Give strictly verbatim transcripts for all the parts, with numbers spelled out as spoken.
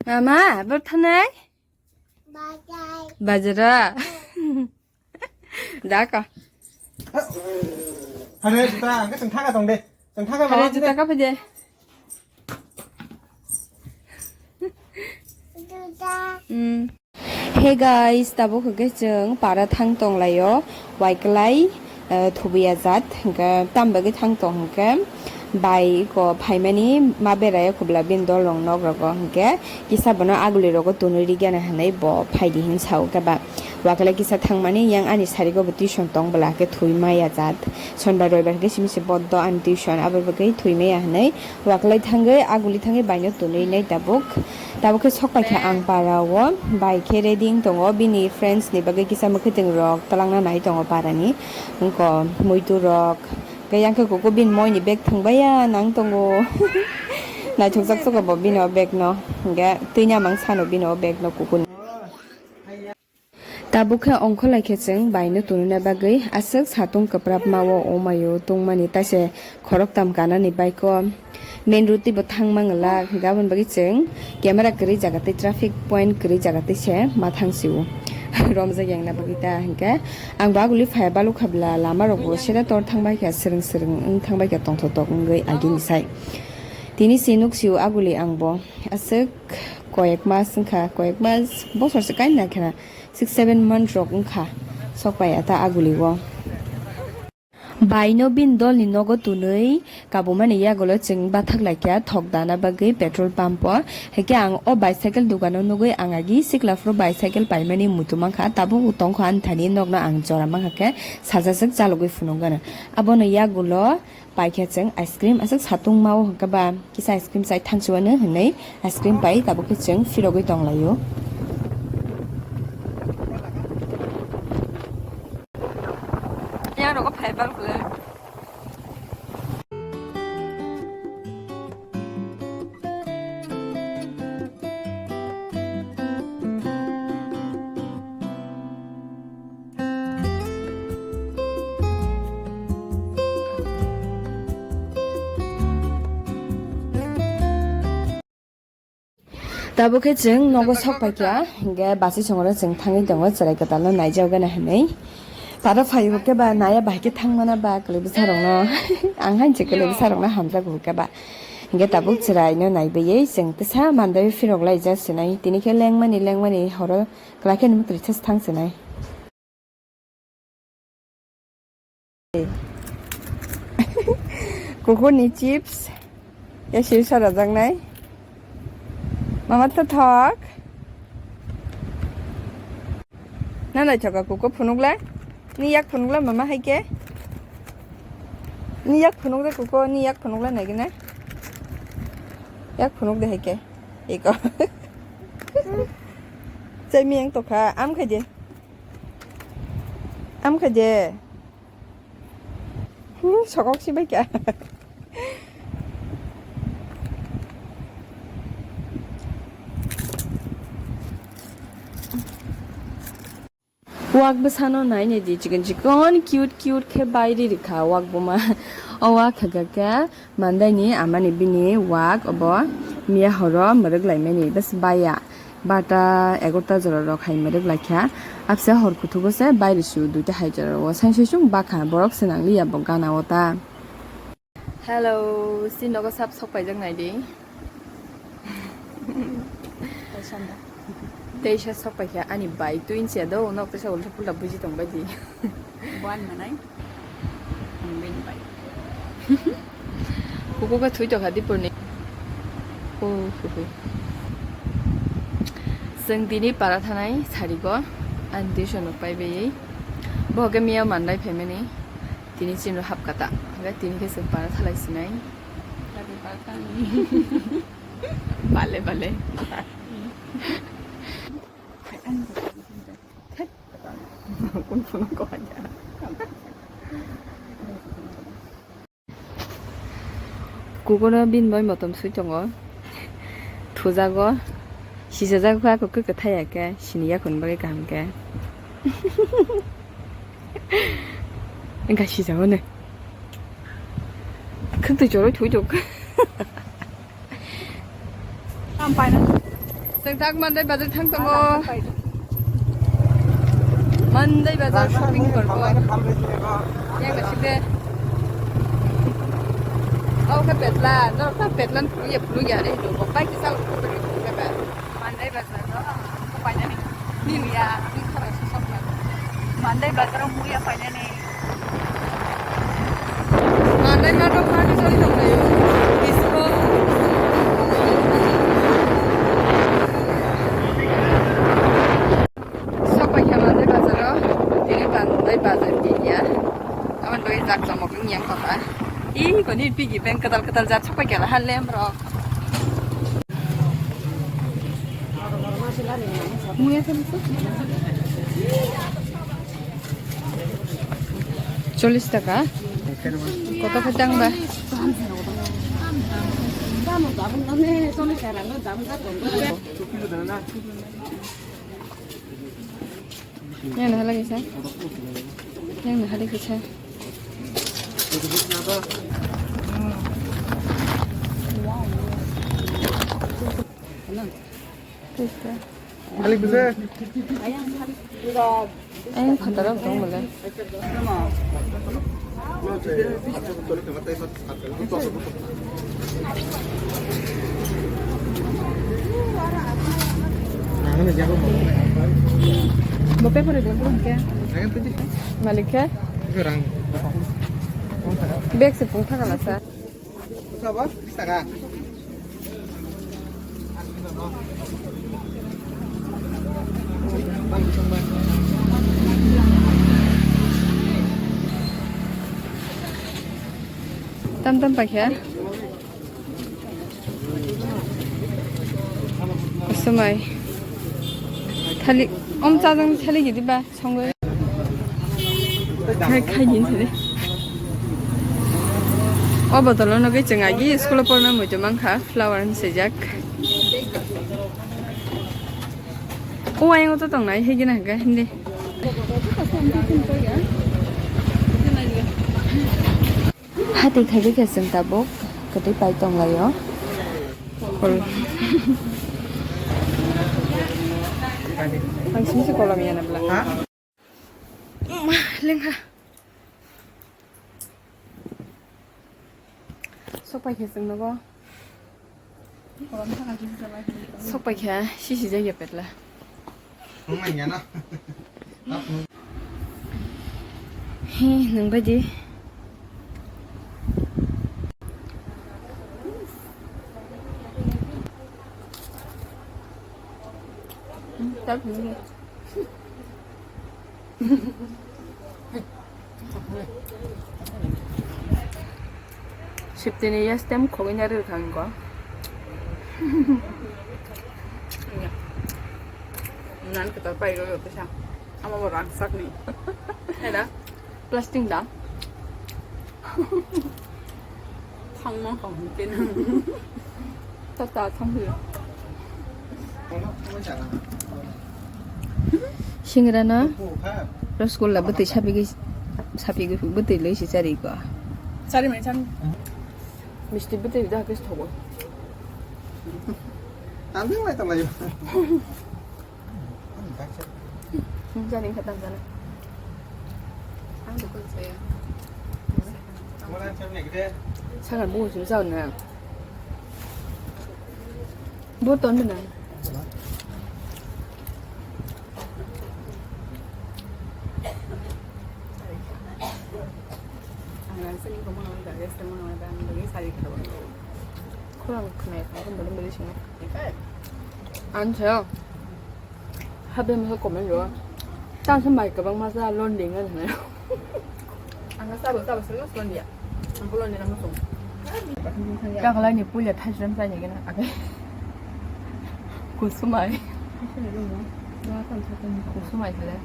Mama, bor thanai? Bazar. Bazar. Da ka. Hare juta, ang kasang thaka tong de. Ang thaka. Hare juta ka phaje. Hmm. Hey guys, tabuk hwnkhe chwng para thang tonglaio, waikwlai, eh, thubiya jat, hwnkhe tam bagwi thang tong hwnkhe bai ko phaimani ma beraiya kubla bini dol rok nok rogo hwnkhe kisa bono aguli rogo tunui rigana hinwi bo phaidi hin sao khe ba. Waikwlai kisa thangmani yang ani sarigo bo tuition tong bwla hwnkhe thwi maya jat. Sonbar roibar hwnkhe simi se bodo ani tuition abo bagwi thwi maya hinwi waikwlai thangwi aguli thangwi baino tunui nai tabuk. Tabuk khe sok paikha ang para o, bai khe ready wng tongo, bini friends ni bagwi kisa mwkhwtwng rok twlangna nai tongo para ni, wngkha muitu rok, khe yang khe kuku bini moi ni bag thwng bai ya nang tongo, naithokjak suka bo bini o bag no, hwnkhe twi namang sano bini o bag no kuku ni. Tabuk khe ongkholai khe chwng baino tununa bagwi aswk satung kwprapma o omaio tongmani taise khoroktham kanani bike o main road twibo thangma ngwlak, hwnkhe aboni bagwi chwng camera kwrwi jaga tei traffic point kwrwi jaga tei se ma thangsio romjak yangna bagwi ta. Hwnkhe ang bo aguli phaiya balukha bwla lama rokbo seta tor thangbai kha, swrwng swrwng wng thangbai kha, tongthok tok wngwi agini sai. Tini se nuksio aguli ang bo aswk koyek mas wngkha, koyek mas bosor se kainwi naikhe na. Six seven month rok wngkha sokpai ata aguli o. Baino bini dolni nogo tunui kabumani yagulo chwng bathak laikha thok dana bagwi petrol pump o. Hwnkhe ang o bicycle dogano nugwi ang agi sikla phuru bicycle paimani muitu mankha, tabuk tongkha ani thani nokno ang jora mankha khe sajaswk chalogwi phunukgano. Abono yagulo paikhe chwng ice cream aswk satung mao hwnkhe ba kisa ice cream chai thansuano hinwi ice cream pai tabuk khe chwng phirogwi tonglaio. Yang rogo phai bal khwlai. Tabuk khe chwng nogo sok paikha, hwnkhe basi songoro chwng thangwi tongo, chwrai kwtalno naijak gana hinwi. Para phaibo khe ba naya bai khe thangmana ba kwlwi bwsarokno, ang hainse kwlwi bwsarokno hamjakgo khe ba. Hwnkhe tabuk chwraino naibawi chwng tesa mandai phirok laijak sinai, tini khe lengmani lengmani horo. Kwlai khe nini twrwi thang sinai. Kukurni chips. Ya sir sarajaknai. Mama tha thok. Na naithoka kuku phunukla. Ni yak phunukla mama hai khe. Ni yak phunuk de kuku, ni yak phunukla naigina. Yak phunuk de hai khe. Iko. Chai miyang tokha, am khai de. Am khai de. Hmm, sokok si bai kya. Wak bwsano nai nai di, chikon chikon cute cute khe bairi rikha wak buma. O wak khaga khe mandaini amani bini wak obo miya horo mwrwk laimani bas baya. Bata egarota jora rok hai mwrwk laikha. Abse hor kuthugo se bairi su duita hai jora o sangsai sung bakha borok se nangliya bo gana o ta. Hello, si nogo sap sok paijak nai di. Teisa sok paikha ani bai twinsia do, nok teisa ulta pulta buji tong bai di. Buan manai. Ang bini bai. Kuku khe thwi tokha dipurni. Oh, hui, hui. Chwng tini para thanai sarigo, ani tuition rok pai baiwi. Bo hwnkhe miya mandai phaimani. Tini chini hapkha ta. Hwnkhe tini khe chwng para thalai sinai. Bale, bale. Kukuno bini bai motom sui tongo. Thujago. Sijajago kha, kok kwthai ya khe, sini yakhun bagwi kaham khe. Wngkha sijago ne. Khwtwi choroi thwi tok. Ang paina. Chwng tak Mandai bazar thang tongo. Mandai bazar shopping korbo. Yang nasik de. Kau ke petla, norok ta petlan phuru ya phuru ya re do. Bai ke sal ko pe pe. Mandai bazar no. Ko pai nani. Ni ya, ni khara so sok na. Mandai bazar mo ya pai nani. Mandai ma rok party choli tong laio. Disco. Sok pai kha Mandai bazar o. Tini Mandai bazar ni ya. Aman doi jak chomok ni yang kota. Ih, koni piggy bank ketal ketal jat sok pai kha la ha lem rok. Muya kan tu. চল্লিশ টাকা। কত খেতাম বা? Yang nahalagi sa? Yang nahalagi sa? Balik bisa. Ayang phataro tong bole. Bo paper de bro ke? Malik ke? Bag se pung thakala sa. Tam tam paikha. Somai. Thali, om chajang thali gidi ba. Songwi. Khai, khai din thede. O bottle no khe chwng agi school o porna muitu mankha, flower ni swijak. O ayang o to tongnai, higi na hwnkhe hindi. Hati khaidi khe chwng tabuk kwtwi pai tonglaio. Kol. Ang sini si kolam ya nabla. Ha? Ma, lengha. Sok pai khe chwng nogo. Sok pai khe sisi jai ya petla. Wng manya no. He, nwng bai di. Hmm, tak ni. Siptini ya stem khogwi na rwkha wngkha. Nan kwtal pai rw kisa. Ama bo rangsak ni. Hai da? Plastic da? Thangma kha hwn khe nang. Ta ta thang hwi. Singra no rasgulla bwtwi sapigwi, sapigwi bwtwi lwi si chari ko. Chari mai chang. Misti bwtwi da kis thogo. Tangwi mai tanglayo. Jani kha tangjana. Ang dukun saya. Sakar bungo simi sa na. Bo ton na. Ang rang sini ko mano da, rest mo na da, ang lagi sari ka ba. Khorang khna ya, ang bali bali sini. Ang sa. Habe mo comment ro. Tang sa mai ka bang ma sa lon ding an na. Ang sa bo sa bo sa lon dia. Ang ko lon dia na mo song. Ka kala ni puya thai jam sa ni gena. Ake. Kusumai. Kusumai sele.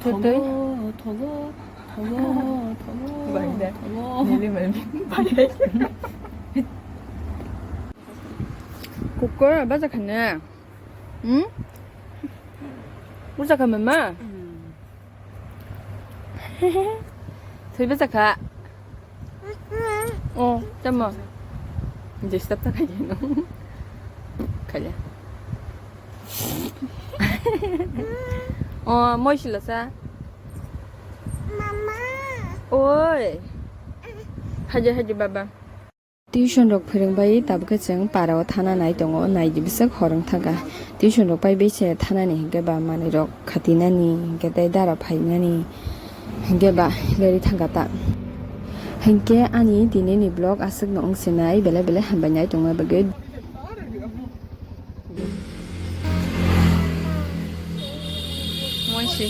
Thogo, thogo, thogo, thogo. Bai de. Thogo. Nili mai. Bai de. Bora baja khana. Hmm? Baja kha mama. Thwi baja kha. Oh, tamo. Disturb ta khaji no. Khaja. Oh, moi sila sa. Mama. Oi. Haji haji baba. Tuition rok phwrwngbai tabukhe chwng para o thana nai tongo, naidi bwswk hor wng thangkha. Tuition rok paibai se thanani hinkhe ba manwi rok khatinani hinkhe tei dara phainani hinkhe ba leri thangkha ta. Hinkhe ani tini ni vlog aswk no wng sinai, belai belai hambai nai tongma bagwi. Moi se.